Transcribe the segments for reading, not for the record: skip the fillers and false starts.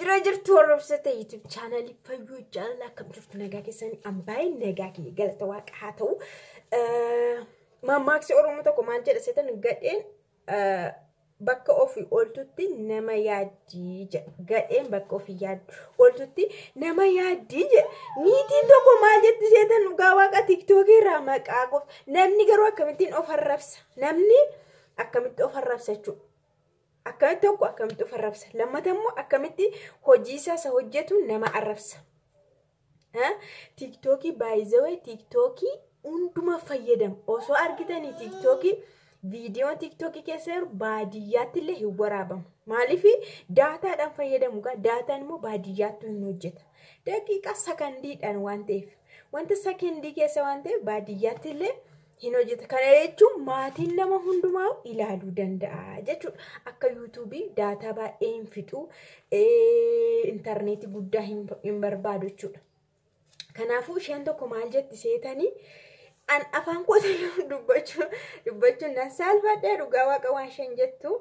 Jira jirtu hordoftoota YouTube chaanalii Fayyuu Jaalala, akkam jirtu? Nagaa keessanii? An baay'ee nagaa kiyya, galata Waaqa haa ta'u. Mammaaksi Oromoo tokko maal jedha seetan? Gadheen bakka ofii ooltutti nama yaaddii jedha. Gadheen bakka ofii yaaddu ooltutti nama yaaddii jedha. Niitiin tokko maal jetti seetan? Dhugaa Waaqa, TikTokii irraa maqaa qofa. Namni garuu akkamittiin of arrabsa? Namni akkamitti of arrabsa jechuudha? Akkamitti tokko akkamitti of arrabsa? Lammata immoo akkamitti hojii isaa isa hojjetu nama arrabsa? TikTokii baay'izawee, TikTokii hunduma fayyadamu. Osoo argitanii TikTokii, viidiyoon TikTokii keessa jiru baadiyyaatti illee hin waraabamu. Maaliif? Daataadhaan fayyadamu gaa, daataan immoo baadiyyaatti hin hojjeta. Daqiiqaa sakandiidhaan waan ta'eef, wanta sakandii keessa waan ta'eef, baadiyyaatti illee hin hojjeta. Kana jechuun maatiin nama hundumaa ilaaluu danda'a jechuudha. Akka YouTubeii daataa baay'ee hin fixu, intarneetii guddaa hin barbaadu jechuudha. Kanaafuu isheen tokko maal jetti seetanii? An afaan kootiin dubbachuun nan saalfadhee, dhugaa Waaqa, waan isheen jettu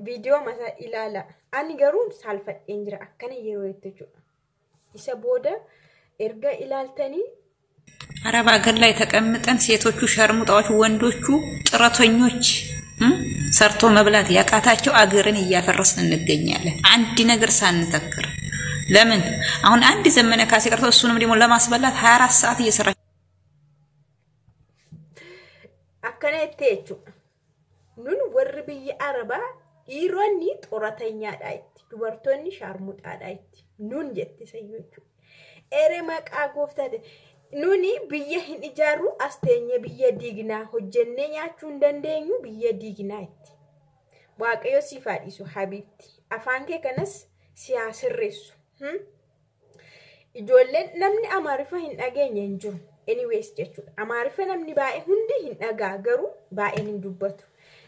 viidiyoo masaa ilaala. Ani garuu saalfadheen jira akkana yeroo jettu jechuudha. Isa booda erga ilaaltanii አረብ ሀገር ላይ ተቀምጠን ሴቶቹ ሸርሙጣዎች፣ ወንዶቹ ጥረተኞች፣ ሰርቶ መብላት ያቃታቸው አገርን እያፈረስን እንገኛለን። አንድ ነገር ሳንተክር። ለምን አሁን አንድ ዘመነ ካሴ ቀርቶ እሱንም ደግሞ ለማስበላት 24 ሰዓት እየሰራች akkana jettee jechuudha. Nun warri biyya Arabaa dhiironni xoratanyaadha jetti. Dubartoonni shaarmuxaadha jetti. Nun jette sayyoo jechuudha. Ere maqaa gooftaati. Nuni biyya hin ijaarru, as teenyee biyya diignaa, hojjennee nyaachuu hin dandeenyu, biyya diignaa jetti. Waaqayyo siif haa dhiisu habiibti. Afaan kee kanas si haa sirreessu. Ijoolleen namni Amaariffa hin dhageenye hin jiru. Anyways jechuudha. Amaariffa namni baay'ee hundi hin dhagaa, garuu baay'een hin dubbatu.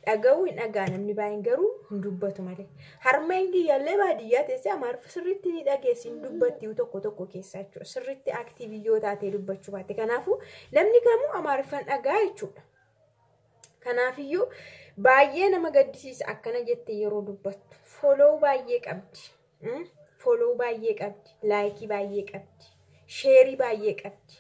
Dhaga'uu hin dhagaa namni baay'een, garuu hin dubbatu malee. Harmeen kiyyaallee baadiyyaa teessee Amaariffa sirriitti ni dhageessi, hin dubbatti tokko tokko keessaa jechuudha. Sirriitti active yoo taatee dubbachuu baatte. Kanaafuu namni kamuu Amaariffaan dhagaa jechuudha. Kanaafiyyuu baay'ee nama gaddisiisa akkana jettee yeroo dubbattu. Follow baay'ee qabdi. Follow baay'ee qabdi. Likeii baay'ee qabdi. Shareii baay'ee qabdi.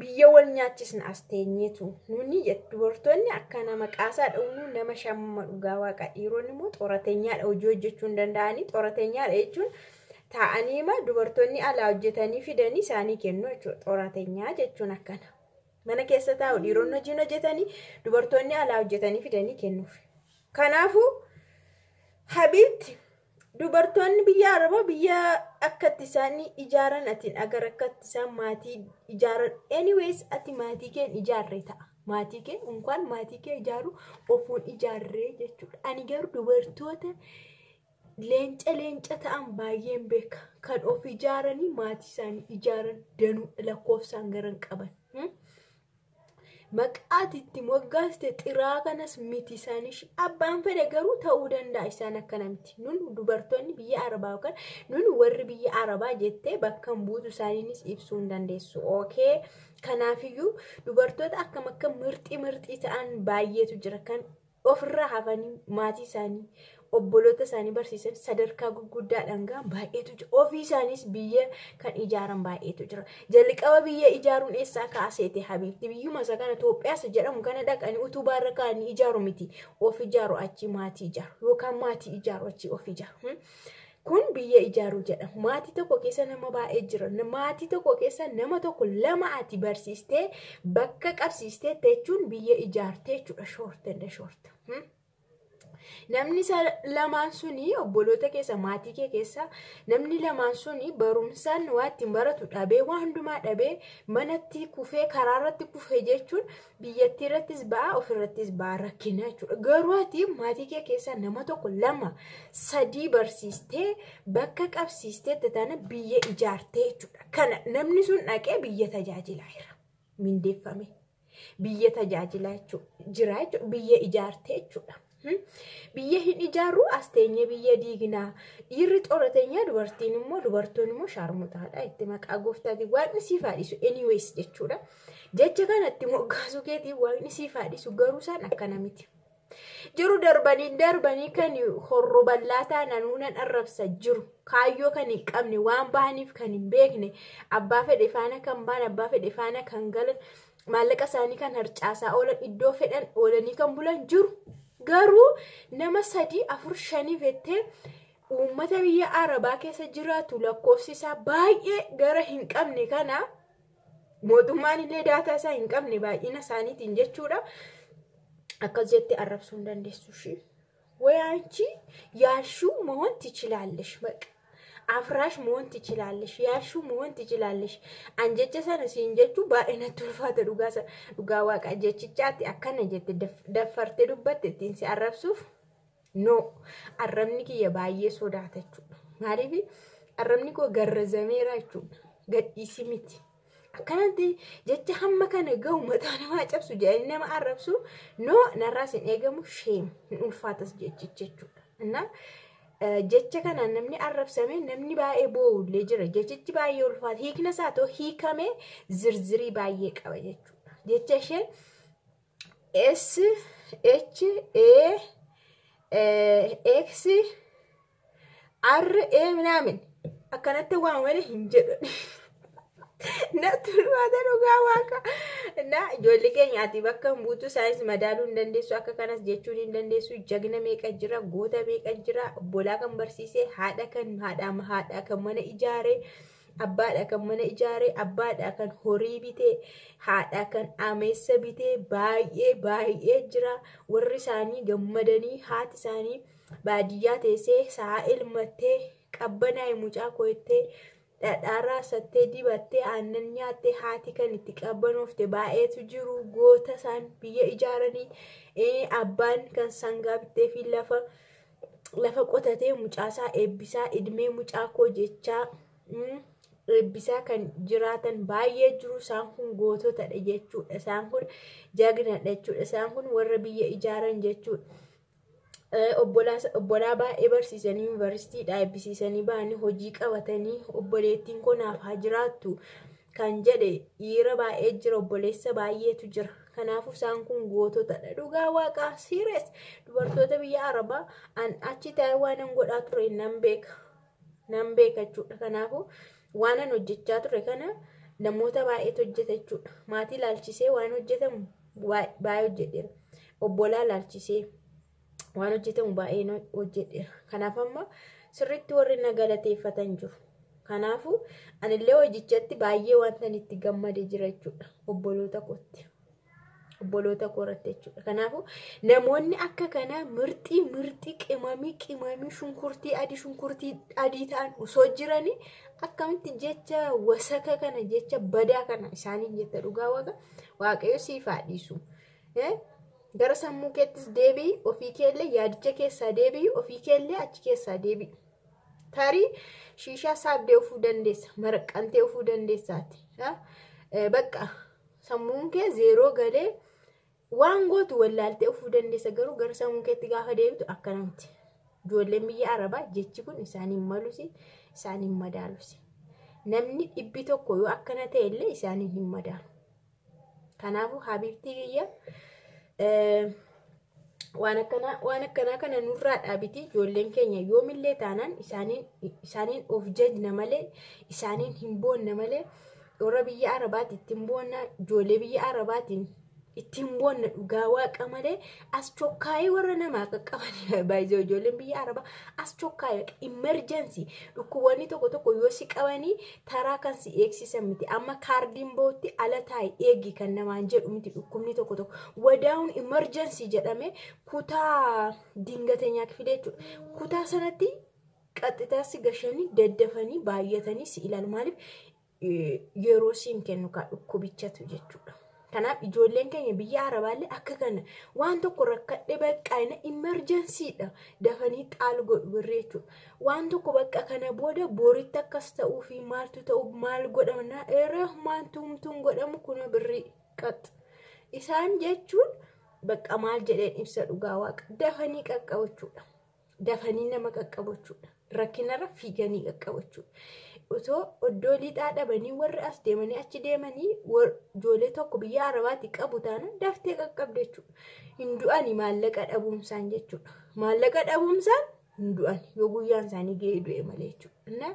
Biyya wal nyaachisna as teenyeetu. Nuni dubartoonni akka nama qaasaa dha'uunu nama shamma, dhugaa Waaqa. Dhiironni immoo xoratanyaadha, hojii hojjechuu hin danda'anii. Xoratanyaadha jechuun taa'anii ma dubartoonni alaa hojjetanii fidanii isaanii kennu jechuudha. Xoratanyaa jechuun akkana. Mana keessa taa'u, dhiironni hojiin hojjetanii, dubartoonni alaa hojjetanii fidanii kennuuf. Kanaafuu habiibti, dubartoonni biyya Arabaa biyya akkatti isaan ijaaran ati agar, akkatti isaan maatii ijaaran. Anyways, ati maatii kee ijaarre ta'a. Maatii kee unkaan maatii kee ijaaru ofuun ijaarree jechuudha. Ani garuu dubartoota leenca leenca ta'an baay'een beeka. Kan of ijaaranii maatii isaanii ijaaran danuu lakkoofsaan garan qaban. Maqaati itti moggaaste xiraa kanas miti isaanis, abbaan fedhe garuu ta'uu danda'a, isaan akkana miti. Nun dubartoonni biyya Arabaa yookaan nun warri biyya Arabaa jettee bakka hin buutu, isaaniinis ibsuu hin dandeessu. Okay, kanaafiyyuu dubartoota akkam akka mirxii mirxii ta'an baay'eetu jira, kan ofirraa hafanii maatii isaanii, obboloota isaanii barsiisan, sadarkaa gurguddaadhaan gahan baay'eetu jira. Ofii isaaniis biyya kan ijaaran baay'eetu jira. Jalqaba biyya ijaaruun eessaa kaaseete habiibti? Biyyuma isa kana Itoophiyaas jedhamu kana dhaqanii utubaarra kaa'anii ijaaru miti. Of ijaaru, achi maatii ijaaru, yookaan maatii ijaaru, achi of ijaaru. Kun biyya ijaaruu jedhama. Maatii tokko keessa nama baay'ee jira. Maatii tokko keessa nama tokko lama ati barsiistee bakka qabsiistee jechuun biyya ijaartee jechuudha. Short and short. Namni lamaan suni obboloota keessa, maatii kee keessa namni lamaan suni barumsaan waa ittiin baratu dhabee, waan hundumaa dhabee, manatti kufee, karaa irratti kufee jechuun biyyattii irrattis ba'a, ofirrattis ba'a, rakkina jechuudha. Garuu ati maatii kee keessa nama tokko, lama, sadii barsiistee bakka qabsiistee tana biyya ijaartee jechuudha. Kana namni sun dhaqee biyya tajaajilaa jira. Mindeeffame. Biyya tajaajilaa jira jechuudha. Biyya ijaartee jechuudha. Biyya hin ijaarru, as teenyee biyya diignaa. Dhiirri xoratanyaa, dubartiin immoo, dubartoonni immoo shaarmutaadha. Itti maqaa gooftaatiin Waaqni siif haa dhiisu anyways jechuudha. Jecha kanatti moggaasuu keetiin Waaqni siif haa dhiisu, garuu isaan akkana miti. Jiru darbanii darbanii kan horroballaa taanaan nuunan arrabsa jiru. Kaayyoo kan hin qabne, waan bahaniif kan hin beekne, abbaa fedhe faana kan bahan, abbaa fedhe faana kan galan, maallaqa isaanii kan harcaasaa oolan, iddoo fedhan oolanii kan bulan jiru. Garuu nama 3, 4, 5 fettee uummata biyya Arabaa keessa jiraatu lakkoofsi isaa baay'ee gara hin qabne kana mootummaan illee daataa isaa hin qabne baay'ina isaaniitiin jechuudha. Akkas jettee arrabsuu hin dandeessu ishee. ወይ አንቺ ያሹ መሆን ትችላለሽ። በቃ አፍራሽ መሆን ትችላለሽ። ያሹ መሆን ትችላለሽ። An jecha sana siin jechuu baay'ee natti ulfaata dhugaa waaqa jechichaatti akkana jette daffartee dubbatte ittiin si arrabsuuf no arrabni kiyya baay'ee sodaata jechuudha. Maaliif arrabni koo garrazameera jechuudha. Gadhiisi miti. Akkanatti jecha hamma kana gahu mataa namaa cabsu jedhanii nama arrabsu no narraas hin eegamu sheem hin ulfaatas jechicha jechuudha. Innaa jecha kanaan namni arrabsame namni baay'ee boo'ullee jira. Jechichi baay'ee ulfaata. Hiikna isaa ta'u hiikame zirzirii baay'ee qaba jechuudha. Jecha isheen S H A X R A minaamin akkanatti waan malee hin jedhu. Natti ulfaata dhugaa waaqa. Na ijoollee keenya ati bakka hin buutu isaanis madaaluu hin dandeessu akka kanas jechuun hin dandeessu jagna meeqa jira goota meeqa jira obbolaa kan barsiise haadha kan haadha kan mana ijaare abbaadha kan mana ijaare abbaadha kan horii bitee haadha kan ameessa bitee baay'ee baay'ee jira warri isaanii gammadanii haati isaanii baadiyyaa teessee sa'a elmattee qabbanaa'e mucaa koyettee dhadhaa raasattee dibattee aannan nyaattee haati kan itti qabbanoofte baay'eetu jiru goota isaan biyya ijaaranii abbaan kan sangaa bittee fi lafa qotatee mucaasaa eebbisaa idmee mucaa koo jechaa eebbisaa kan jiraatan baay'ee jiru isaan kun goototadha jechuudha isaan kun jagnadha jechuudha isaan kun warra biyya ijaaran jechuudha. Obbolaa baay'ee barsiisanii yuunivarsiitiidhaa eebbisiisanii ba'anii hojii qabatanii obboleettiin koo naaf haa jiraattu kan jedhe dhiira baay'ee jira obboleessa baay'eetu jira. Kanaafuu isaan kun goototadha. Dhugaa waaqaa sirees dubartoota biyya Arabaa an achi taa'ee waan an godhaa ture nan beeka. Nan beeka jechuudha. Kanaafuu waan an hojjechaa ture kana namoota baay'eetu hojjeta jechuudha. Maatii ilaalchisee waan hojjetamu baay'ee hojjedheera. Obbolaa ilaalchisee waan hojjetamu baay'ee hojjedheera. Kanaaf amma sirriitti warri na galateeffatan jiru. Kanaafuu anillee hojichatti baay'ee wanta itti gammade jira jechuudha. Obboloota kootti. Obboloota koo irratti jechuudha. Kanaafuu namoonni akka kanaa mirxii mirxii qimamii qimamii shunkurtii adii shunkurtii adii ta'an osoo jiranii akkamitti jecha wasaka kana jecha badaa kana isaaniin jetta dhugaa waaqa waaqayyo siif haa dhiisu. Gara sammuu keettis deebi'i ofii keellee yaadicha keessaa deebi'i ofii keellee achi keessaa deebi'i. Tarii shiishaa saabdee ofuu dandeessa maraqqantee ofuu dandeessaati. Bakka sammuun kee zeeroo galee waan gootu wallaaltee ofuu dandeessa garuu gara sammuu keetti gaafa deebitu akkanamti. Ijoolleen biyya Arabaa jechi kun isaaniin malusi isaaniin madaalusi. Namni 100 yoo akkana ta'e illee isaaniin hin madaalu. Kanaafuu habiibtii kiyya waan akkanaa kana nurraa dhaabiti ijoolleen keenya yoomillee taanaan isaaniin of jajna malee isaaniin hin boonna malee warra biyya Arabaatti ittiin boonna ijoollee biyya Arabaatiin ittiin boonna dhugaa waaqa malee as chokkaayee warra namaa qaqqaban baay'ee ijoolleen biyya Arabaa as chokkaayee emergency dhukkuboonni tokko tokko yoo si qabanii taraa kan si eegsisan miti amma kaardiin bootti ala taa'e eegi kan namaan jedhu miti dhukkubni tokko tokko wadaa'uun emergency jedhame kutaa dingateenyaa kifile jechuudha kutaa sanatti qaxxitaa si gashanii daddafanii baay'atanii si ilaalu maaliif yeroo siin kennu kan dhukkubichatu jechuudha. Kanaaf ijoolleen keenya biyya Arabaallee akka kana waan tokko rakkadhe bakka ina emergencyidha dafanii xaalu godhu birree jechuudha. Waan tokko bakka kana booda boritti akkas ta'uu fi maaltu ta'u maal godhamna eree maaltu humtuun godhamu kuna birrii qaxxa. Isaan jechuun bakka maal jedheen ibsa dhugaa waaqa dafanii qaqqabachuudha. Dafanii nama qaqqabachuudha. Rakkinarra fiiganii qaqqabachuudha. Osoo iddoo lixaa dhabanii warri as deemanii achi deemanii ijoollee tokko biyya Arabaatti qabu taana daftee qaqqabde jechuudha. Hin du'ani maallaqa dhabuumsaan jechuudha. Maallaqa dhabuumsaan hin du'an yoo guyyaan isaanii ga'ee du'e malee jechuudha.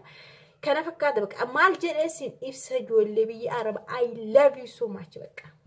Kana fakkaata bakka maal jedhee sin ibsa, ijoollee biyya Arabaa, I love you so much bakka.